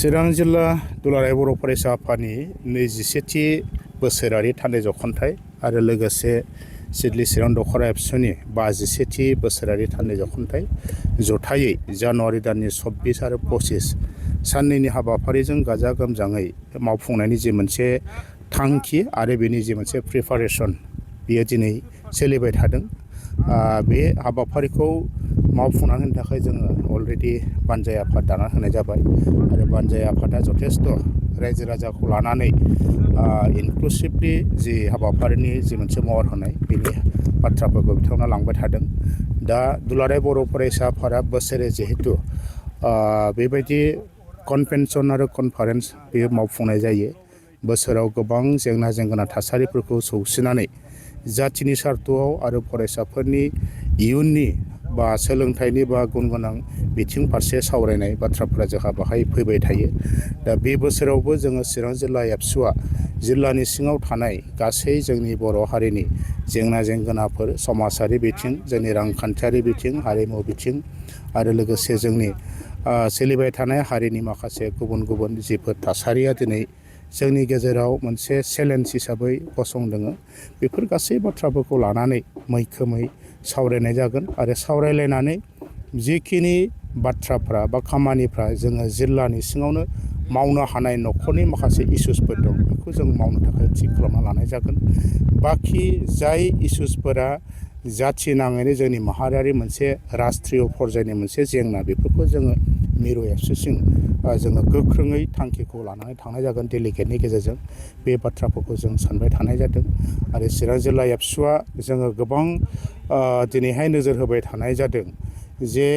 चिरां जिल्ला दुलाराय बर' फरायसा आफादनि 27थि बोसोरारि थान्दै जख'न्थाइ आरो लोगोसे सिडली चिरां दख'रा एबसुनि 51थि बोसोरारि थान्दै जख'न्थाइ जथायै जानुवारि दाननि 24 आरो 25 साननैनि हाबाफारिजों गाजा गोमजाङै मावफुंनायनि जे मोनसे थांखि आरो बेनि जे मोनसे प्रिपारेसन बियो दिनै सोलिबाय थादों। बे हाबाफारिखौ मावफुंनानै होनो थाखाय जोङो अलरेडि बानजाय आफाद दाना होनाय जाबाय आरो बानजाय आफादा जथेस्थ' रायजो राजाखौ लानानै इनक्लुसिभलि जि हाबाफारिनि जि मोनसे महर होनाय बेनि बाथ्राफोरखौ बिथांमोना लांबाय थादों। दा दुलाराय बर' फरायसा आफादा बोसोरे जिहेतु बेबायदि कनभेनसन आरो कनफारेन्स बेयो मावफुंनाय जायो। बोसोराव गोबां जेंना जेंगोना थासारिफोरखौ सौसिनानै जाथिनि सार्थ'आव आरो फरायसाफोरनि इयुननि बा सोलोंथाइनि बा गुन गोनां बिथिं फारसे सावरायनाय बाथ्राफोरा जोंहा बाहाय फैबाय थायो। दा बे बोसोरावबो जोङो चिरां जिल्ला एबसुआ जिल्लानि सिङाव थानाय गासै जोंनि बर' हारिनि जेंना जेंगोनाफोर समाजारि बिथिं, जोंनि रांखान्थियारि बिथिं, हारिमु बिथिं आरो लोगोसे जोंनि सोलिबाय थानाय हारिनि माखासे गुबुन गुबुन जिफोर थासारिया दिनै जोंनि गेजेराव मोनसे चेलेन्ज हिसाबै गसंदों। बेफोर गासै बाथ्राफोरखौ लानानै मैखोमै सावरायनाय जागोन आरो सावरायलायनानै जिखिनि बाथ्राफ्रा बा खामानिफ्रा जोङो जिल्लानि सिङावनो मावनो हानाय न'खरनि माखासे इस्युसफोर दं बेखौ जों मावनो थाखाय थि खालामना लानाय जागोन। बाखि जाय इस्युसफोरा जाथि नाङैनो जोंनि माहारियारि मोनसे राष्ट्रीय पर्यायनि मोनसे जेंना बेफोरखौ जोङो मिरु एबसुसिम जोङो गोख्रोङै थांखिखौ लानानै थांनाय जागोन। डेलिगेटनि गेजेरजों बे बाथ्राफोरखौ जों सानबाय थानाय जादों आरो चिरां जिल्ला एबसुआ जोङो गोबां दिनैहाय नोजोर होबाय थानाय जादों जे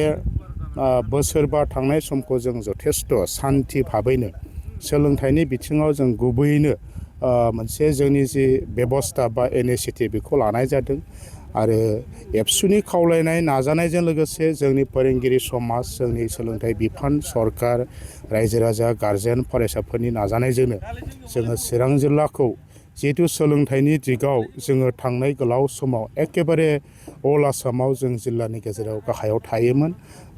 बोसोरबा थांनाय समखौ जों जथेस्थ' सान्थि भाबैनो सोलोंथाइनि बिथिङाव जों गुबैयैनो मोनसे जोंनि जि बेबस्था बा इनिसियेटिभ बेखौ लानाय जादों आरो एबसुनि खावलायनाय नाजानायजों लोगोसे जोंनि फोरोंगिरि समाज, जोंनि सोलोंथाइ बिफान, सरकार, रायजो राजा, गारजेन, फरायसाफोरनि नाजानायजोंनो जोङो चिरां जिल्लाखौ जिहेतु सोलोंथाइनि दिगाव जोङो थांनाय गोलाव समाव एकेबारे अल आसामाव जों जिल्लानि गेजेराव गाहायाव थायोमोन,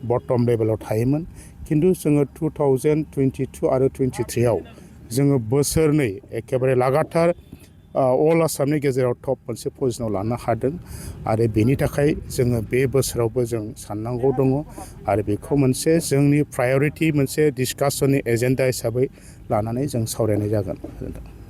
बटम लेभेलाव थायोमोन। खिन्थु जोङो 2022 आरो 23आव जोङो बोसोरनै एकेबारे लागातार अल आसामनि गेजेराव टप मोनसे पजिशनाव लानो हादों आरो बेनि थाखाय जोङो बे बोसोरावबो जों साननांगौ दङ आरो बेखौ मोनसे जोंनि प्रायरिटि मोनसे डिसकासननि एजेन्डा हिसाबै लानानै जों सावरायनाय जागोन।